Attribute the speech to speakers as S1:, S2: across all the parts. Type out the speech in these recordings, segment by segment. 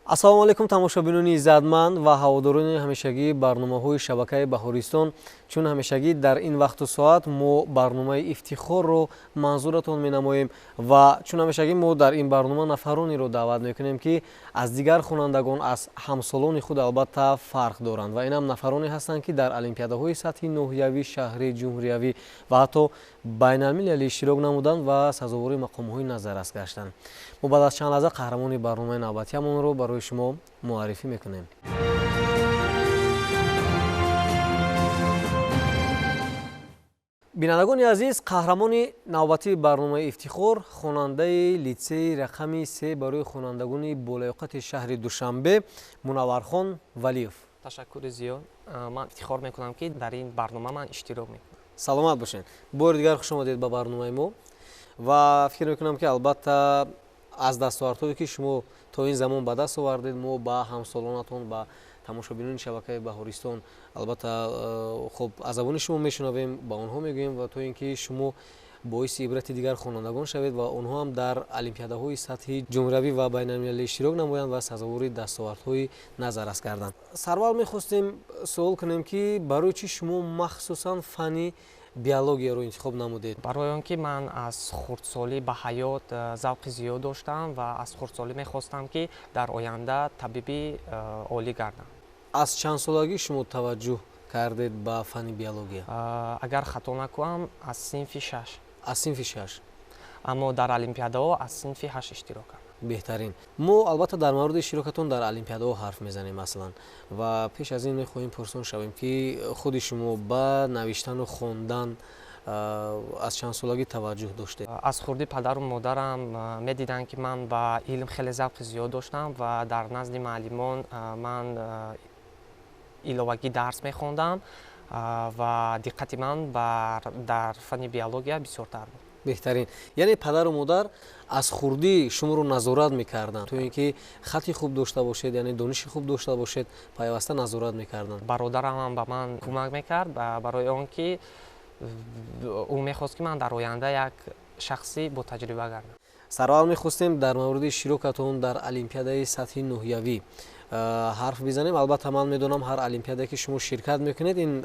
S1: Ассалому алайкум, тамошобинони иззатманд ва ҳаводорони ҳамешагии барномаҳои шабакаи Баҳористон. Чун ҳамешагӣ дар ин вақту соат мо барномаи Ифтихорро манзуратон менамоем ва чун ҳамешагӣ мо дар ин барнома нафаронеро даъват мекунем, ки аз дигар хонандагон, аз ҳамсолони худ албатта фарқ доранд ва инам нафароне ҳастанд, ки дар олимпиадаҳои сатҳи ноҳиявӣ, шаҳрӣ, ҷумҳуриявӣ ва ҳатто байналмилалӣ иштирок намуданд ва сазовори мақомҳои назаррас гаштанд. Мо баъд аз чанд лаҳза қаҳрамони барномаи навбатиамонро барои шумо муаррифӣ мекунем. Бинандагони азиз, қаҳрамони навбатии барномаи Ифтихор хонандаи литсеи рақами 3 барои хонандагони болаёқати шаҳри Душанбе Мунаввархон Валиев.
S2: Ташаккури зиёд. Ман ифтихор мекунам, ки дар ин барнома ман иштирок мекунам.
S1: Саломат бошед. Бори дигар хуш омадед ба барномаи мо ва фикр мекунам, ки албатта аз дастовардҳое, ки шумо то ин замон ба даст овардед, мо ба ҳамсолонатон, ба тамошобинони шабакаи Баҳористон албатта хуб аз забони шумо мешунавем, ба онҳо мегӯем ва то ин ки шумо боиси ибрати дигар хонандагон шавед ва онҳо ҳам дар олимпиадаҳои сатҳи ҷумҳуриявӣ ва байналмилалӣ иштирок намоянд ва сазовори дастовардҳои назаррас гарданд. Сарвал мехостем суол кунем, ки барои чӣ шумо махсусан фанни биологияро интихоб намудед?
S2: Барои он ки ман аз хурдсолӣ ба ҳаёт завқи зиёд доштам ва аз хурдсолӣ мехостам, ки дар оянда табиби олӣ гардам.
S1: Аз чанд солагӣ шумо таваҷҷӯҳ кардед ба фанни биология?
S2: Агар хато накунам, аз синфи 6.
S1: Аз синфи 6.
S2: Аммо дар олимпиадаҳо аз синфи 8 иштирок кардам.
S1: Беҳтарин. Мо албатта дар мавриди иштирокатон дар олимпиадаҳо ҳарф мезанем маслан ва пеш аз ин мехоҳем пурсон шавем, ки худи шумо ба навиштану хондан аз чанд солагӣ таваҷҷӯҳ доштед?
S2: Аз хурдӣ падару модарам медиданд, ки ман ба илм хеле завқи зиёд доштам ва дар назди муаллимон ман иловагӣ дарс мехондам ва диққати ман дар фанни биология бисёртар буд.
S1: Беҳтарин. Яъне падару модар аз хурдӣ шуморо назорат мекарданд, то ин ки хати хуб дошта бошед, яъне дониши хуб дошта бошед, пайваста назорат мекарданд.
S2: Бародарам ҳам ба ман кӯмак мекард, барои он ки ӯ мехост, ки ман дар оянда як шахси ботаҷриба гардам.
S1: Сараввал мехостем дар мавриди иштирокатон дар олимпиадаи сатҳи ноҳиявӣ ҳарф бизанем. Албатта ман медонам, ҳар олимпиадае, ки шумо ширкат мекунед, ин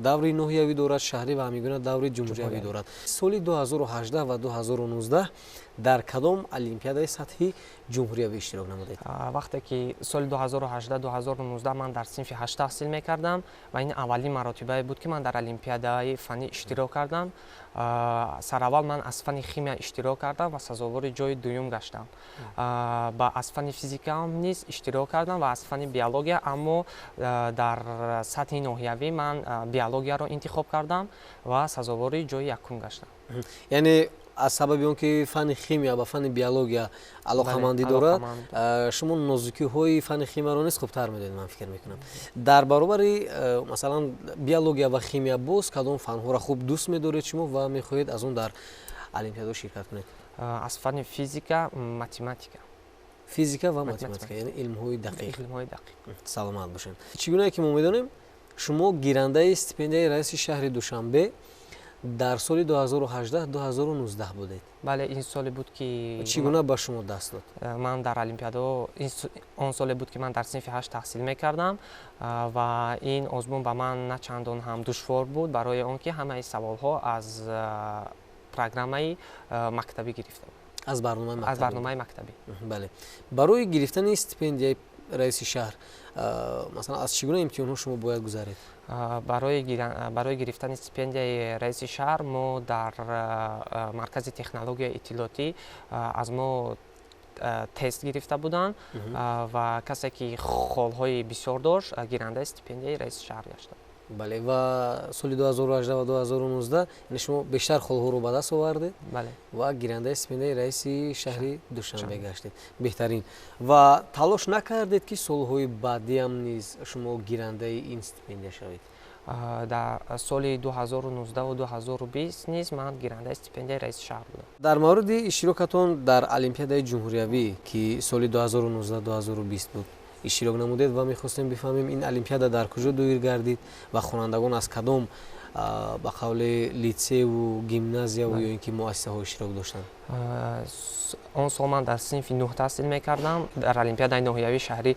S1: даври ноҳиявӣ дорад, шаҳрӣ ва ҳамин гуна даври ҷумҳуриявӣ дорад. Соли 2018 ва 2019 дар кадом олимпиадаи сатҳи ҷумҳуриявӣ иштирок намудед?
S2: Вақте ки соли 2018, 2019 ман дар синфи 8 таҳсил мекардам ва ин аввалин маротибае буд, ки ман дар олимпиадаи фаннӣ иштирок кардам. Сараввал ман аз фанни химия иштирок кардам ва сазовори ҷои дуюм гаштам. Ба аз фанни физикаам низ иштирок кардам ва аз фанни биология, аммо дар сатҳи ноҳиявӣ ман биологияро интихоб кардам ва сазовори ҷои якум гаштам.
S1: Яъне аз сабаби он ки фанни химия ба фанни биология алоқамандӣ дорад, шумо нозукиҳои фанни химияро низ хубтар медонед, ман фикр мекунам. Дар баробари масалан биология ва химия боз кадом фанҳоро хуб дӯст медоред шумо ва мехоҳед аз он дар олимпиадаҳо ширкат кунед?
S2: Аз фанни физика, математика.
S1: Физика ва математика, яъне илмҳои дақиқ.
S2: Илмҳои дақиқ.
S1: Саломат бошед. Чӣ гунае ки мо медонем, шумо гирандаи стипендияи раиси шаҳри Душанбе дар соли 2018, 2019 будед.
S2: Бале, ин соле буд, ки
S1: чӣ гуна ба шумо даст дод?
S2: Ман дар олимпиадаҳо, он соле буд, ки ман дар синфи 8 таҳсил мекардам ва ин озмун ба ман на чандон ҳам душвор буд, барои он ки ҳамаи саволҳо аз программаи мактабӣ гирифта буд.
S1: Аз барномаи
S2: аз барномаи мактабӣ.
S1: Бале, барои гирифтани стипендияи раиси шаҳр масалан аз чӣ гуна имтиҳонҳо шумо бояд гузаред?
S2: Барои гирифтани стипендияи раиси шаҳр мо дар маркази технологияи иттилоотӣ аз мо тест гирифта буданд ва касе, ки холҳои бисёр дошт, гирандаи стипендияи раиси шаҳр гашта.
S1: Бале, ва соли 2018 ва 2019 яъне шумо бештар холҳоро ба даст овардед ва гирандаи стипендияи раиси шаҳри Душанбе гаштед. Беҳтарин. Ва талош накардед, ки солҳои баъдиам низ шумо гирандаи ин стипендия шавед?
S2: Дар соли 2019 2020 низ ман гирандаи стипендияи раиси шаҳр будам.
S1: Дар мавриди иштирокатон дар олимпиадаи ҷумҳуриявӣ, ки соли 2019, 2020 буд, иштирок намудед ва мехостем бифаҳмем, ин олимпиада дар куҷо доир гардид ва хонандагон аз кадом ба қавли литсею гимназияву ё ин ки муассисаҳо иштирок доштанд?
S2: Он сол ман дар синфи 9 таҳсил мекардам. Дар олимпиадаи ноҳиявии шаҳрӣ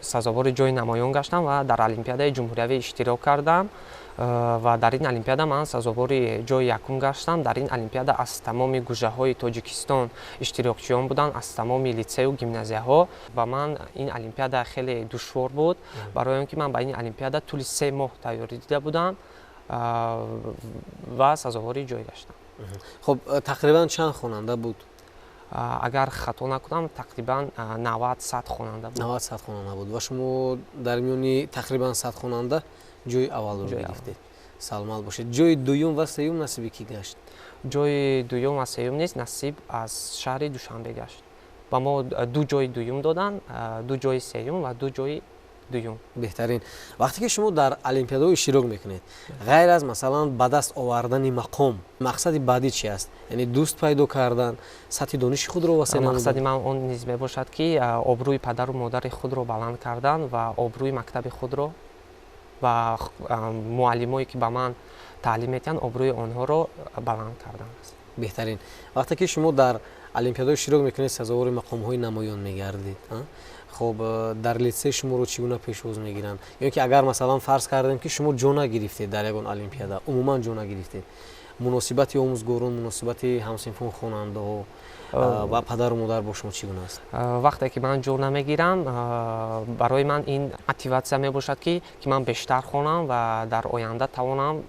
S2: сазовори ҷои намоён гаштам ва дар олимпиадаи ҷумҳуриявӣ иштирок кардам ва дар ин олимпиада ман сазовори ҷои якум гаштам. Дар ин олимпиада аз тамоми гӯшаҳои Тоҷикистон иштирокчиён буданд, аз тамоми литсею гимназияҳо. Ба ман ин олимпиада хеле душвор буд, барои он ки ман ба ин олимпиада тӯли 3 моҳ тайёрӣ дида будам ва сазовори ҷой гаштам.
S1: Хуб, тақрибан чанд хонанда буд?
S2: Агар хато накунам, тақрибан 90-100 хонанда буд.
S1: 90-100 хонанда буд ва шумо дар миёни тақрибан 100 хонанда ҷои аввалро гирифтед. Саломат бошед. Ҷои дуюм ва сеюм насиби кӣ гашт?
S2: Ҷои дуюм ва сеюм низ насиб аз шаҳри Душанбе гашт. Ба мо 2 ҷои дуюм доданд, 2 ҷои сеюм ва 2 ҷои дуюм.
S1: Беҳтарин. Вақте ки шумо дар олимпиадаҳо иштирок мекунед, ғайр аз масалан ба даст овардани мақом, мақсади баъдӣ чи аст? Яъне дӯст пайдо кардан, сатҳи дониши худро васеъ намудан?
S2: Мақсади ман он низ мебошад, ки обрӯи падару модари худро баланд кардан ва обрӯи мактаби худро ва муаллимое ки ба ман таълим медиҳанд, обрӯи онҳоро баланд кардан аст.
S1: Беҳтарин. Вақте ки шумо дар олимпиадаҳо иштирок мекунед, сазовори мақомҳои намоён мегардед. Хуб, дар литсей шуморо чӣ гуна пешвоз мегиранд? Ё ки агар масалан фарз кардем, ки шумо ҷо нагирифтед дар ягон олимпиада, умуман ҷо нагирифтед, муносибати омӯзгорон, муносибати ҳамсинфон хонандаҳо ва падару модар бо шумо чӣ гуна аст?
S2: Вақте ки ман ҷо намегирам, барои ман ин мотиватсия мебошад, ки ман бештар хонам ва дар оянда тавонам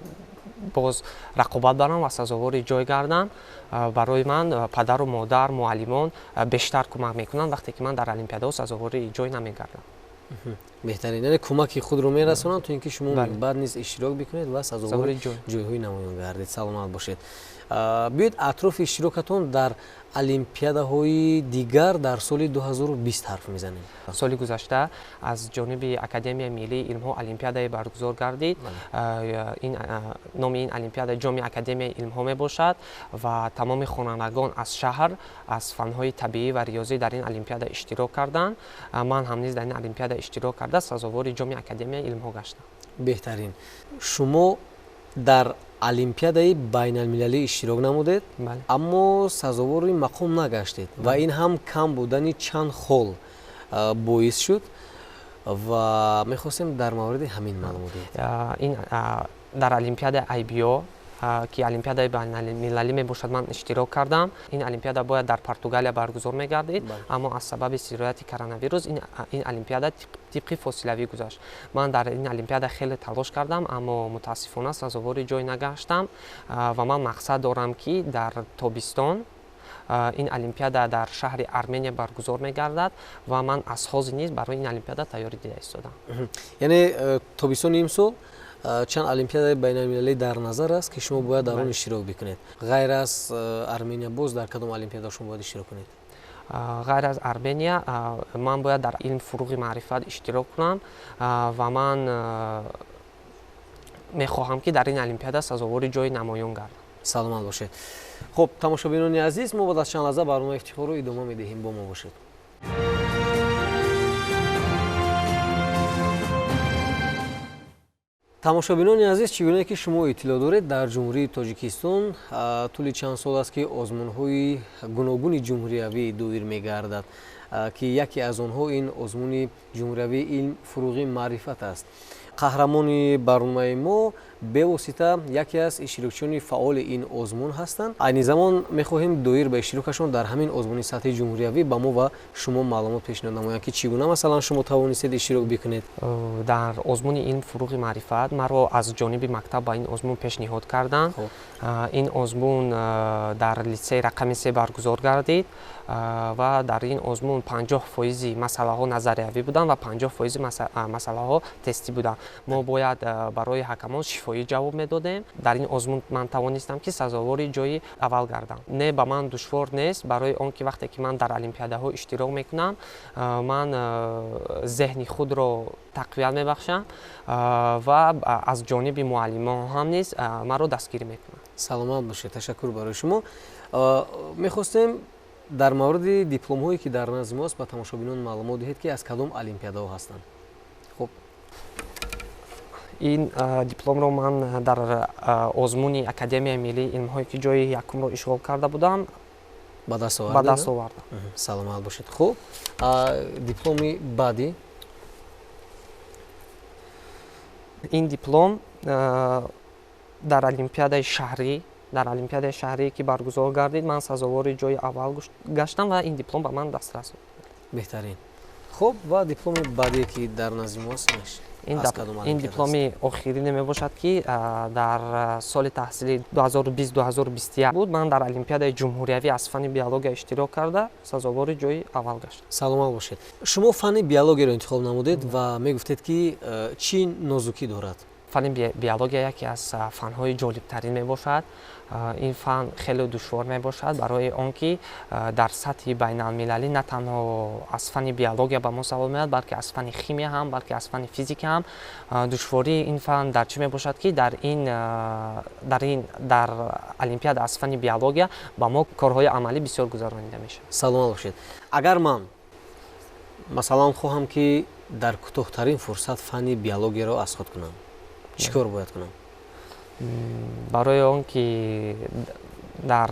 S2: боз рақобат барам ва сазовори ҷой гардам. Барои ман падару модар, муаллимон бештар кӯмак мекунанд вақте ки ман дар олимпиадаҳо сазовори ҷой намегардам.
S1: Беҳтарин. Яъне кӯмаки худро мерасонанд то ин ки шумо баъд низ иштирок бикунед ва сазовори ҷойҳои намоён гардед. Саломат бошед. Биёед атрофи иштирокатон дар олимпиадаҳои дигар дар соли 2020 ҳарф мезанем.
S2: Соли гузашта аз ҷониби Академияи миллии илмҳо олимпиадае баргузор гардид. Номи ин олимпиада Ҷоми Академияи илмҳо мебошад ва тамоми хонандагон аз шаҳр, аз фанҳои табиӣ ва риёзӣ дар ин олимпиада иштирок карданд. Ман ҳам низ дар ин олимпиада иштирок карда сазовори Ҷоми Академияи илмҳо гаштам.
S1: Беҳтарин. Шумо дар олимпиадаи байналмилалӣ иштирок намудед, аммо сазовори мақом нагаштед ва ин ҳам кам будани чанд хол боис шуд ва мехостем дар мавриди ҳамин маълумот диҳед.
S2: Ин дар олимпиадаи IBO, ки олимпиадаи байналмилалӣ мебошад, ман иштирок кардам. Ин олимпиада бояд дар Португалия баргузор мегардид, аммо аз сабаби сирояти коронавирус ин олимпиада тибқи фосилавӣ гузашт. Ман дар ин олимпиада хеле талош кардам, аммо мутаассифона сазовори ҷой нагаштам ва ман мақсад дорам, ки дар тобистон ин олимпиада дар шаҳри Армения баргузор мегардад ва ман аз ҳозир низ барои ин олимпиада тайёрӣ дида истодам.
S1: Яъне тобистони имсол чанд олимпиадаи байналмилалӣ дар назар аст, ки шумо бояд дар он иштирок бикунед? Ғайр аз Армения боз дар кадом олимпиада шумо бояд иштирок кунед?
S2: Ғайр аз Армения ман бояд дар илм фуруғи маърифат иштирок кунам ва ман мехоҳам, ки дар ин олимпиада сазовори ҷои намоён гардам.
S1: Саломат бошед. Хуб, тамошобинони азиз, мо баъд аз чанд лаҳза барномаи Ифтихорро идома медиҳем. Бо мо бошед. Тамошобинони азиз, чӣ гуна ки шумо иттилоъ доред, дар Ҷумҳурии Тоҷикистон тӯли чанд сол аст, ки озмунҳои гуногуни ҷумҳуриявӣ доир мегардад, ки яке аз онҳо ин озмуни ҷумҳуриявии илм фуруғи маърифат аст. Қаҳрамони барномаи мо бевосита яке аз иштирокчиёни фаъоли ин озмун ҳастанд. Айни замон мехоҳем доир ба иштирокашон дар ҳамин озмуни сатҳи ҷумҳуриявӣ ба мо ва шумо маълумот пешниҳод намоянд, ки чӣ гуна масалан шумо тавонистед иштирок бикунед.
S2: Дар озмуни илм фуруғи маърифат маро аз ҷониби мактаб ба ин озмун пешниҳод карданд. Ин озмун дар литсеи рақами 3 баргузор гардид ва дар ин озмун 50% масъалаҳо назариявӣ буданд ва 50% масъалаҳо тестӣ буданд. Мо бояд барои ҳакамон шифоӣ ҷавоб медодем. Дар ин озмун ман тавонистам, ки сазовори ҷои аввал гардам. Не, ба ман душвор нест, барои он ки вақте ки ман дар олимпиадаҳо иштирок мекунам, ман зеҳни худро тақвият мебахшам ва аз ҷониби муаллимон ҳам низ маро дастгирӣ мекунанд.
S1: Саломат бошед, ташаккур барои шумо. Мехостем дар мавриди дипломҳое, ки дар назди мост, ба тамошобинон маълумот диҳед, ки аз кадом олимпиадаҳо ҳастанд. Хуб,
S2: ин дипломро ман дар озмуни Академияи миллии илмҳое, ки ҷои якумро ишғол карда будам,
S1: Ба даст
S2: ба даст овардам.
S1: Саломат бошед. Хуб, дипломи баъдӣ?
S2: Ин диплом дар олимпиадаи шаҳрӣ, дар олимпиадаи шаҳрие ки баргузор гардид, ман сазовори ҷои аввал гаштам ва ин диплом ба ман дастрас.
S1: Беҳтарин. Хуб, ва дипломи баъдие ки дар назди мост?
S2: Ин дипломи охирине мебошад, ки дар соли таҳсили 2020-2021 буд. Ман дар олимпиадаи ҷумҳуриявӣ аз фанни биология иштирок карда, сазовори ҷои аввал гаштам.
S1: Саломат бошед. Шумо фанни биологияро интихоб намудед ва мегуфтед, ки чӣ нозукӣ дорад?
S2: Фанни биология яке аз фанҳои ҷолибтарин мебошад. Ин фан хеле душвор мебошад, барои он ки дар сатҳи байналмилалӣ на танҳо аз фанни биология ба мо савол меояд, балки аз фанни химия ҳам, балки аз фанни физика ҳам. Душвории ин фан дар чӣ мебошад, ки дар олимпиада аз фанни биология ба мо корҳои амалӣ бисёр гузаронида мешавад.
S1: Саломат бошед. Агар ман, масалан, хоҳам, ки дар кӯтоҳтарин фурсат фанни биологияро аз худ кунам, чӣ кор бояд кунам?
S2: Барои он ки дар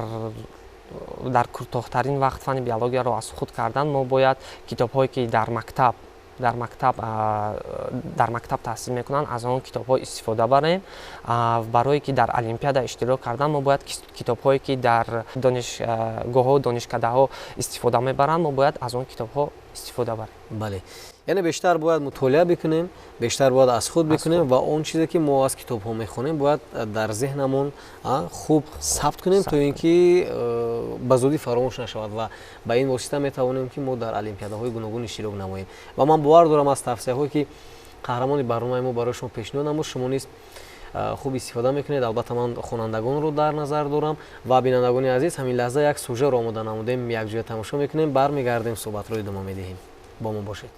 S2: кӯтоҳтарин вақт фанни биологияро аз худ кардан, мо бояд китобҳое ки дар мактаб таҳсил мекунанд, аз он китобҳо истифода барем. Барое ки дар олимпиада иштирок кардан, мо бояд китобҳое ки дар донишгоҳҳо, донишкадаҳо истифода мебаранд, мо бояд аз он китобҳо истифода барем.
S1: Бале, яъне бештар бояд мутолиа бикунем, бештар бояд аз худ бикунем ва он чизе ки мо аз китобҳо мехонем, бояд дар зеҳнамон хуб сабт кунем, то ин ки ба зудӣ фаромӯш нашавад, ва ба ин восита метавонем, ки мо дар олимпиадаҳои гуногун иштирок намоем. Ва ман бовар дорам, аз тавсияҳое ки қаҳрамони барномаи мо барои шумо пешниҳод намуд, шумо низ хуб истифода мекунед. Албатта, ман хонандагонро дар назар дорам. Ва бинандагони азиз, ҳамин лаҳза як сюжетро омода намудем, якҷоя тамошо мекунем, бармегардем, суҳбатро идома медиҳем. Бо мо бошед.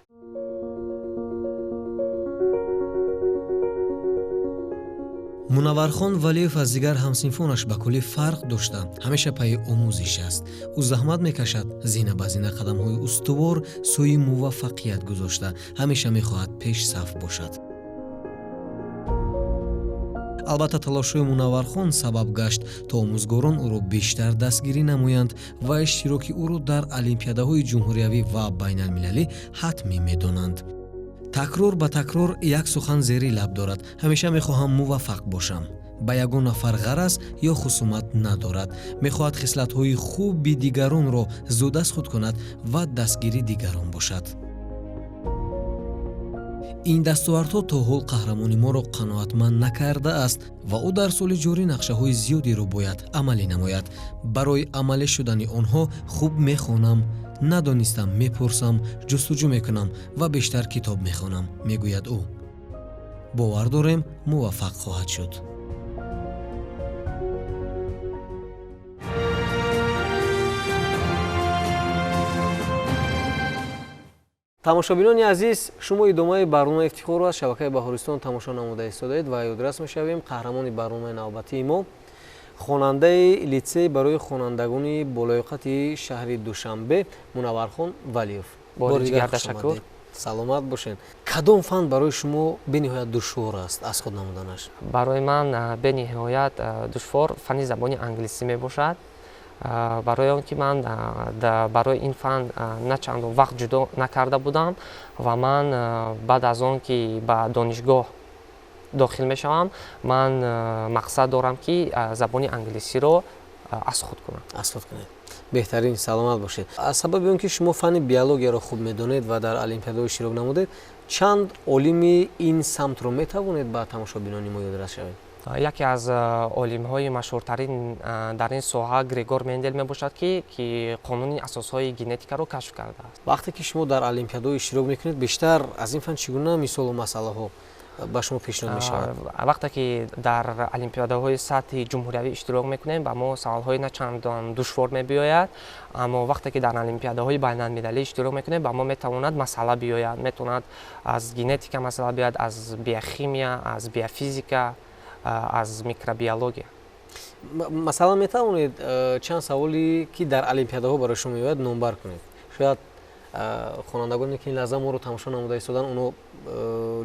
S1: Мунаввархон Валиев аз дигар ҳамсинфонаш ба куллӣ фарқ дошта, ҳамеша пайи омӯзиш аст. Ӯ заҳмат мекашад, зина ба зина қадамҳои устувор сӯи муваффақият гузошта, ҳамеша мехоҳад пешсаф бошад. Албатта, талошҳои Мунаввархон сабаб гашт, то омӯзгорон ӯро бештар дастгирӣ намоянд ва иштироки ӯро дар олимпиадаҳои ҷумҳуриявӣ ва байналмилалӣ ҳатмӣ медонанд. Такрор ба такрор як сухан зери лаб дорад: «Ҳамеша мехоҳам муваффақ бошам». Ба ягон нафар ғараз ё хусумат надорад. Мехоҳад хислатҳои хуби дигаронро зуд аз худ кунад ва дастгири дигарон бошад. Ин дастовардҳо то ҳол қаҳрамони моро қаноатманд накардааст ва ӯ дар соли ҷорӣ нақшаҳои зиёдеро бояд амалӣ намояд. «Барои амалӣ шудани онҳо хуб мехонам, надонистам мепурсам, ҷустуҷӯ мекунам ва бештар китоб мехонам», мегӯяд ӯ. Бовар дорем, муваффақ хоҳад шуд. Тамошобинони азиз, шумо идомаи барномаи Ифтихорро аз шабакаи Баҳористон тамошо намуда истодаед ва ёдрас мешавем, қаҳрамони барномаи навбатии мо хонандаи литсей барои хонандагони болоёқати шаҳри Душанбе Мунаввархон Валиев.
S2: Бори дигар ташаккур.
S1: Саломат бошед. Кадом фан барои шумо бениҳоят душвор аст аз худ намуданаш?
S2: Барои ман бениҳоят душвор фанни забони англисӣ мебошад, барои он ки ман барои ин фан на чандон вақт ҷудо накарда будам ва ман баъд аз он ки ба донишгоҳ дохил мешавам, ман мақсад дорам, ки забони англисиро аз худ кунам.
S1: Аз худ кунед, беҳтарин, саломат бошед. Аз сабаби он ки шумо фанни биологияро хуб медонед ва дар олимпиадаҳо иштирок намудед, чанд олими ин самтро метавонед ба тамошобинони мо ёдрас шавед?
S2: Яке аз олимҳои машҳуртарин дар ин соҳа Грегор Мендел мебошад, ки қонуни асосҳои генетикаро кашф кардааст.
S1: Вақте ки шумо дар олимпиадаҳо иштирок мекунед, бештар аз ин фан чӣ гуна мисолу масъалаҳо ба шумо пешниҳод мешавад?
S2: Вақте ки дар олимпиадаҳои сатҳи ҷумҳуриявӣ иштирок мекунем, ба мо саволҳои на чандон душвор мебиёяд, аммо вақте ки дар олимпиадаҳои байналмилалӣ иштирок мекунем, ба мо метавонад масъала биёяд, метавонад аз генетика масъала биёяд, аз биохимия, аз биофизика, аз микробиология.
S1: Масалан, метавонед чанд саволе ки дар олимпиадаҳо барои шумо меояд, номбар кунед? Шояд Хонандагоне, ки ин лаҳза моро тамошо намуда истоданд, онҳо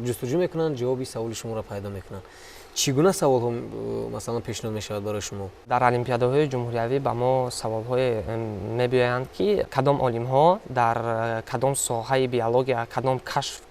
S1: ҷустуҷӯ мекунанд, ҷавоби саволи шуморо пайдо мекунанд. Чӣ гуна саволҳо, масалан, пешниҳод мешавад барои шумо?
S2: Дар олимпиадаҳои ҷумҳуриявӣ ба мо саволҳое мебиёянд, ки кадом олимҳо дар кадом соҳаи биология кадом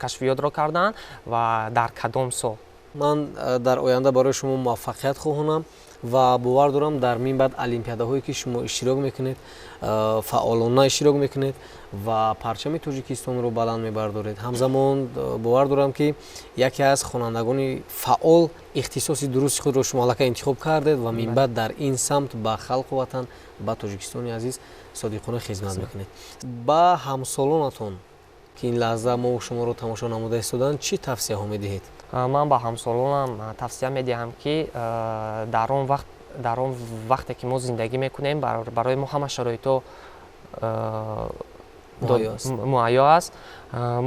S2: кашфиётро карданд ва дар кадом сол.
S1: Ман дар оянда барои шумо муваффақият хоҳонам ва бовар дорам, дар мин баъд олимпиадаҳое, ки шумо иштирок мекунед, фаъолона иштирок мекунед ва парчами Тоҷикистонро баланд мебардоред. Ҳамзамон бовар дорам, ки яке аз хонандагони фаъол, ихтисоси дурусти худро шумо аллакай интихоб кардед ва минбаъд дар ин самт ба халқу ватан, ба Тоҷикистони азиз содиқона хизмат мекунед. Ба ҳамсолонатон, ки ин лаҳза мо шуморо тамошо намуда истоданд, чӣ тавсияҳо медиҳед?
S2: Ман ба ҳамсолонам тавсия медиҳам, ки дар он вақте ки мо зиндагӣ мекунем, барои мо ҳама шароитҳо муҳайё аст.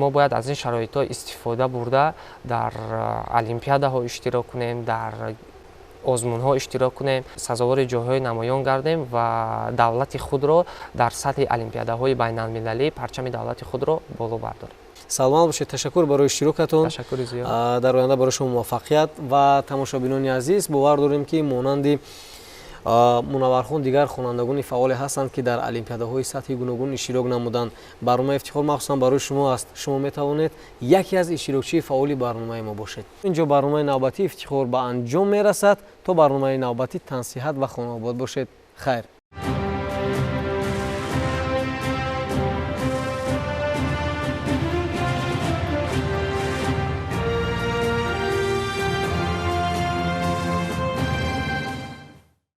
S2: Мо бояд аз ин шароитҳо истифода бурда, дар олимпиадаҳо иштирок кунем, дар озмунҳо иштирок кунем, сазовори ҷойҳои намоён гардем ва давлати худро дар сатҳи олимпиадаҳои байналмилалӣ, парчами давлати худро боло бардорем.
S1: Саломат бошед, ташаккур барои иштирокатон.
S2: Ташаккури зиёд.
S1: Дар оянда барои шумо муваффақият. Ва тамошобинони азиз, бовар дорем, ки монанди Мунаввархон дигар хонандагони фаъоле ҳастанд, ки дар олимпиадаҳои сатҳи гуногун иштирок намуданд. Барномаи «Ифтихор» махсусан барои шумо аст. Шумо метавонед яке аз иштирокчии фаъоли барномаи мо бошед. Инҷо барномаи навбатии «Ифтихор» ба анҷом мерасад. То барномаи навбатӣ тансиҳат ва хонаобод бошед. Хайр.